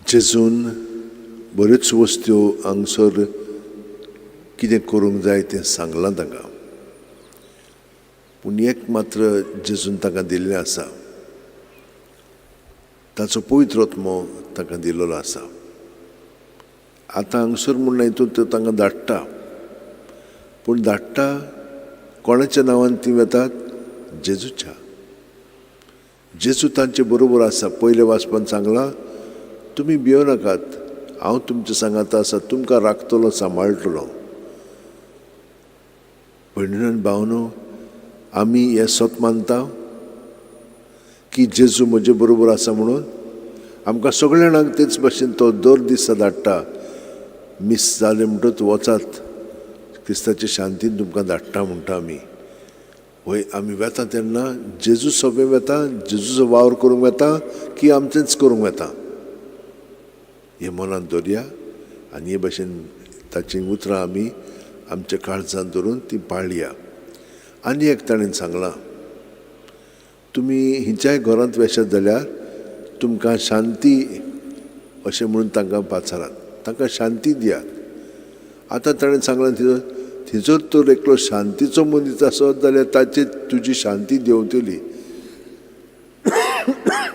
जेजून बऱ्योच वस्तू हांगसर कितें करूंक जाय तें सांगलां तांकां, पूण एक मात्र जेजून तांकां दिल्लें आसा, ताचो पवित्र आत्मो तांकां दिल्लो आसा. आतां हांगसर म्हूण हितून तो तांकां धाडटा, पूण धाडटा कोणाच्या नांवान ती वेतात? जेजूच्या. जेजू तांचे बरोबर आसा. पयले वाचपान सांगलां, तुमी भियो नाकात, हांव तुमच्या सांगाता आसा, तुमकां राखतलो, सांबाळटलो. भयणीन भावनो, आमी हें सत मानता की जेजू म्हजे बरोबर आसा म्हणून? आमकां सगळ्या जाणांक तेच भाशेन तो दर दिसा धाडटा. मीस जालें म्हणटच वचात, क्रिस्ताचे शांतीन तुमकां धाडटा म्हणटा आमी. वय, आमी वेता तेन्ना जेजू सोबे वेता, जेजूचो वावर करूंक वेता की आमचेंच करूंक वेता, हें मनांत दवरया. आनी हे भाशेन ताचीं उतरां आमी आमच्या काळजांत धरून ती पाळया. आनी एक ताणें सांगलां, तुमी हिंच्याय घरांत वेशात जाल्यार तुमकां शांती अशें म्हणून तांकां पाचारात, तांकां शांती दियात. आतां ताणें सांगलां, थंयसर तर एकलो शांतीचो मनीस आसत जाल्यार ताचेर तुजी शांती देंवतली,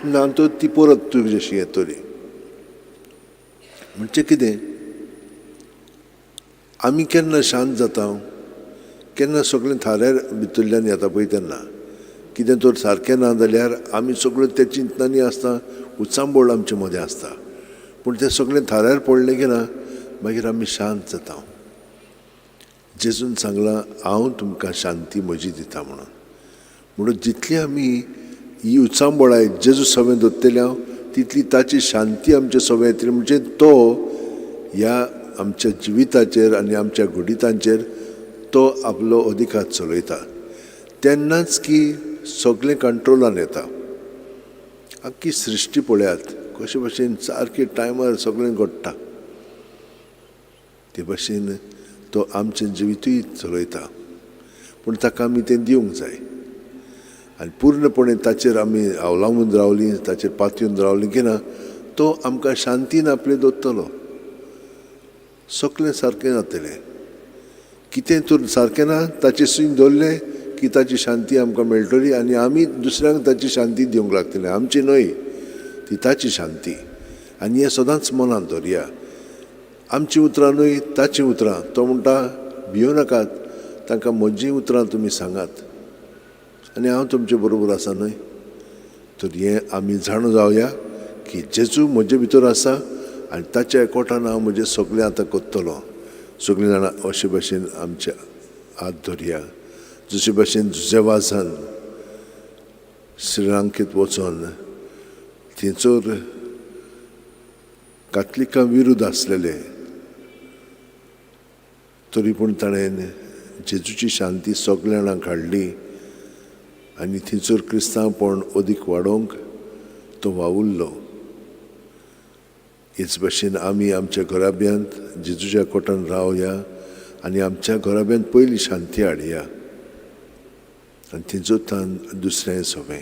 ना तर ती परत तुजेशी येतली. म्हणजे कितें, आमी केन्ना शांत जाता, केन्ना सगळें थाऱ्यार भितरल्यान येता पळय तेन्ना. कितें तर सारकें ना जाल्यार आमी सगळें त्या चिंतनांनी आसता, उचांबळ आमचे मदें आसता. पूण तें सगळें थाऱ्यार पडलें की ना, मागीर आमी शांत जाता. जेजून सांगलां, हांव तुमकां शांती म्हजी दिता म्हणून. म्हणून जितली आमी ही उचांबळाय जेजू सवें दवरतले हांव, तितली ताची शांती आमच्या सवें येतली. म्हणजे तो ह्या आमच्या जिविताचेर आनी आमच्या घडितांचेर तो आपलो अधिकार चलयता. तेन्नाच की सगळें कंट्रोलान येता. आख्खी सृश्टी पळयात कशे भशेन सारकें टायमार सगळें घडटा, ते भशेन तो आमचें जिवितूय चलयता. पूण ताका आमी तें दिवंक जाय आनी पूर्णपणे ताचेर आमी अवलंबून रावलीं, ताचेर पातयेवन रावलीं की ना, तो आमकां शांतीन आपलें दवरतलो. सगळें सारकें जातलें. कितें तर सारकें ना ताचें सून दवरलें की ताची शांती आमकां मेळटली आनी आमी दुसऱ्यांक ताची शांती दिवंक लागतली. आमची न्हय ती, ताची शांती. आनी हें सदांच मनांत दवरया, आमचीं उतरां न्हय, ताचीं उतरां. तो म्हणटा, भियो नाकात, तांकां म्हजीं उतरां तुमी सांगात आनी हांव तुमचे बरोबर आसा न्हय. तर हें आमी जाणा जावया की जेजू म्हजे भितर आसा आनी ताच्या एकवटान हांव म्हजें सगळें आतां करतलो. सगळीं जाणां अशे भाशेन आमचे हात धरया, जशे भाशेन जुजेवाजान श्रीलंकेंत वचोन थंयसर कातलिकां विरुद्ध आसलेले, तरी पूण ताणें जेजूची शांती सगल्या जाणांक हाडली आनी थंयसर क्रिस्तांवपण अदीक वाडोवंक तो वावुरलो. हेच भाशेन आमी आमच्या घराब्यांत जेजूच्या कोटान रावया आनी आमच्या घराब्यांत पयली शांती हाडया आनी थंयसर दुसरें सोंपें.